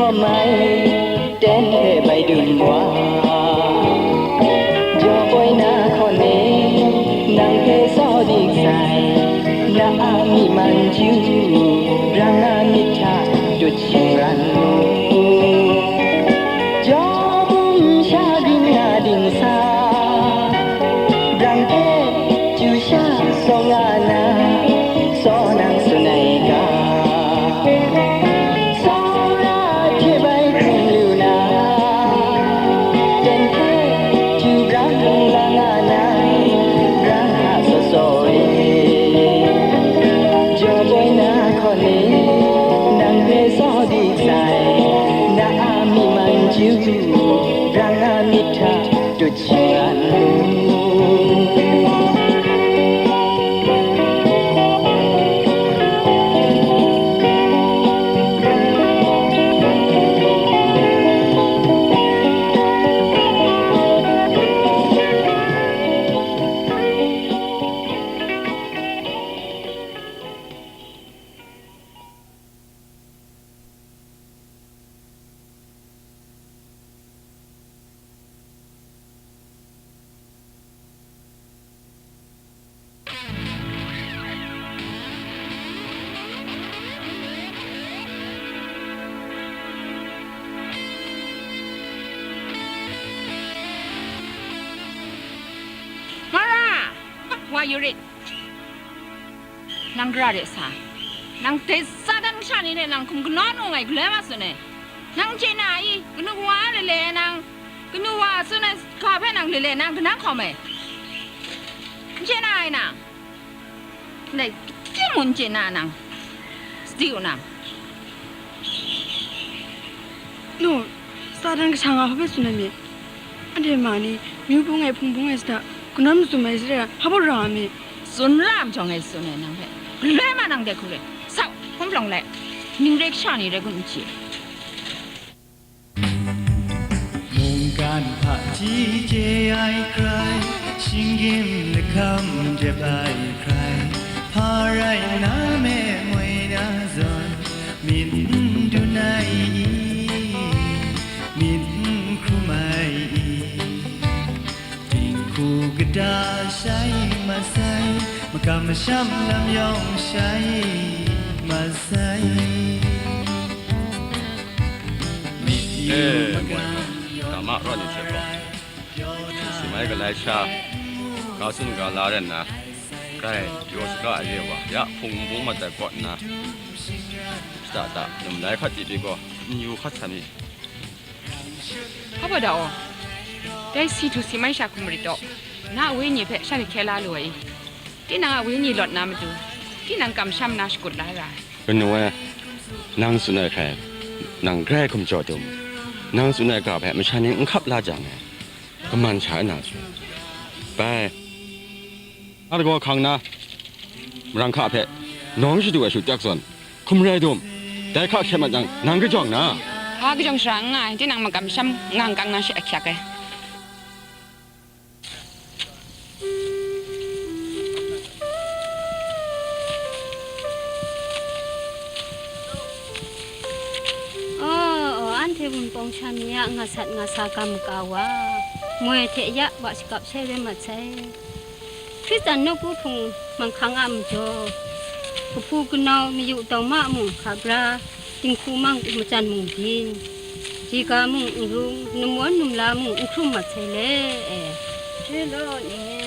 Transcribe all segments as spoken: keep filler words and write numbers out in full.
Mai, ten hpe bai dum wa, jaw poi na hkawn e, nang hpe saw dik sai, na a myi man chyu, brang a myit hta dut shingran mu. Jaw bum sha ging na dingsa, brang hpe chyu sha saw nga na, saw nang tsun ai ga. Tsawra hte bai hkrum lu na, ten hte chyu brang la nga na, brang hta saw saw e. Jaw poi na hkawn e, nang hpe saw dik sai, na a myi man chyu, brang a myit hta dut shingran mu. Mara! Wa yu rit. Nang gara de sa. Nang dai Satan kasha ni hte nang hkum kanawn ung ai galoi ma tsun ai. Nang chye na i, kanu wa a lale ai nang, kanu wa a tsun ai ga hpe nang lale nang, kanang hkawm ai. N chye na ai nang. Ndai, tim mun chye na nang. Sadi u nang. No, Satan kasha nga hpa hpe tsun ai mi? Anhte ma ni, myu bung ai hpung bung ai sata, kanawn mazum ai sara, hpa baw ra ai mi? Tsun ra ai majaw ngai tsun ai nang hpe. Galoi ma nang de hku re. Sau, hkum palawng lai. Ning re kasha ni rai gun n chye. Mungkan hpaji chye ai hkrai, shinggyim lahkam jep ai hkrai, hpa rai na me moi na zawn, myit n dun ai i, myit n hkrum ai i, dinghku kata shai masai, makam masham lam yawng shai masai. E, moi, dama rawt ni hte gaw, si mai galai sha, ga tsun ga la rai nna, grai jaw saga ai re wa, ya hpung nbung mat ai kaw nna, shada da, num lai hkat di pyi gaw, n yu hkat sa mi. Hpa baw da aw, dai si htu si mai sha hkum marit taw, na a wenyi hpe shanhte hkye la lu ai i? Tinang a wenyi lawt na matu, tinang kamsham na shakut la ra ai. Kanu e, nang tsun ai hkrai, nang grai hkum jaw dum. Nang tsun ai ga hpe masha ni n hkap la jang e, kaman sha na su. Bai, na gaw hkang na, marang hka hpe nawng shadu ai shu tyak zawn, hkum rai dum. Dai hka hkye mat yang, nang kajawng na. Hpa kajawng shara n nga ai, tinang makam sham nga n kang na she ahkyak ai. Aw, aw, anhte Wunpawng sha ni a ngasat ngasa kam ka wa, moi hte ya wa shakap shai rai mat sai. Hkristan nawku hpung manghkang a majaw, kahpu kanau mayu tauma mung hka bra, dinghku mang majan mung byin, diga mung n rung, numwan numla mung n hkrum mat sai le, e. Re law, ning e.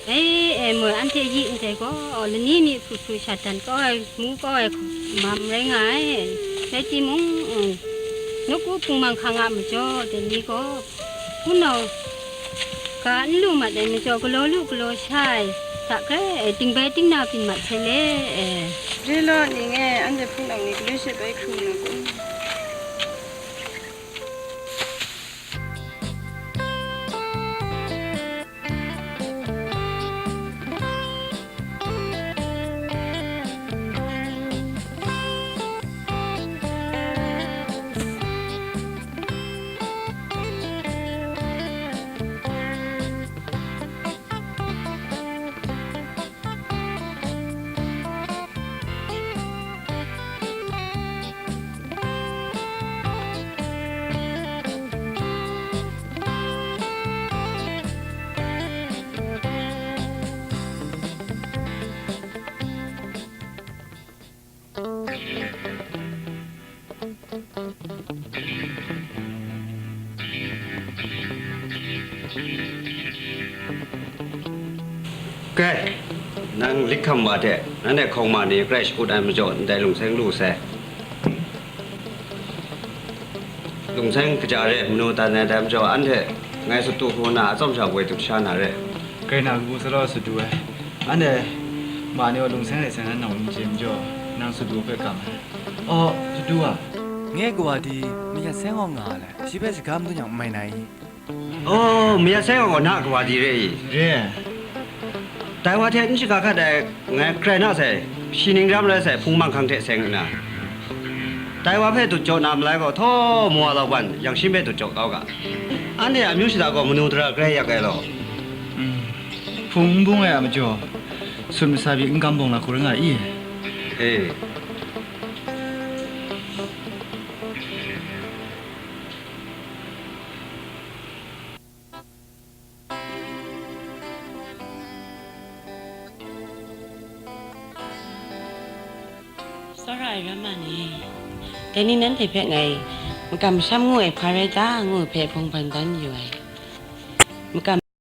E, e, moi anhte yi ndai gaw, lani mi hpru hpru sha dan kau ai, mu kau ai mam rai nga ai. Rai timung, mm, nawku hpung manghkang a majaw, dai ni gaw, hpunau ga n lu mat ai majaw, galaw lu galaw sha ai hta grai e, dingbai dingna byin mat sai le, e. Re law, ning e, anhte hpunau ni galoi she bai hkrum na kun? Kai, nang lik hkam wa hte, nanhte hkawng ma ni grai shakut ai majaw ndai lungseng lu sai. Lungseng kaja re, manu tan ai dai majaw, anhte ngai sut du hku na atsawm sha boi tup sha na re. Grai na kabu sa law sut du ai. Anhte ma ni wa lungseng re sai na nawng n chye majaw, nang sut du hpe kam ai. Aw, sut du a. Nge kawa di, mayat seng awng nga a le, shi hpe shaga madun yang n mai na i? Oh, mayat seng awng gaw na kawa di re i? Re ai. Dai wa hte n shaga hkat ai, ngai grai na sai, shi ning ram rai sai, hpung manghkang hte seng nna, dai wa hpe dut jaw na malai gaw, htaw mawa lauban, yang shin hpe dut jaw kau ga. Anhte a amyu shada gaw manu dara grai yak ai law. Mm. Hpung n bung ai a majaw, sun masa pyi n gam bawng na hku rai nga i? E. Tsawra ai ram ma ni, dai ni nanhte hpe ngai makam masham ngu ai hpa rai ta, ngu hpe hpung ban dan yu ai. Makam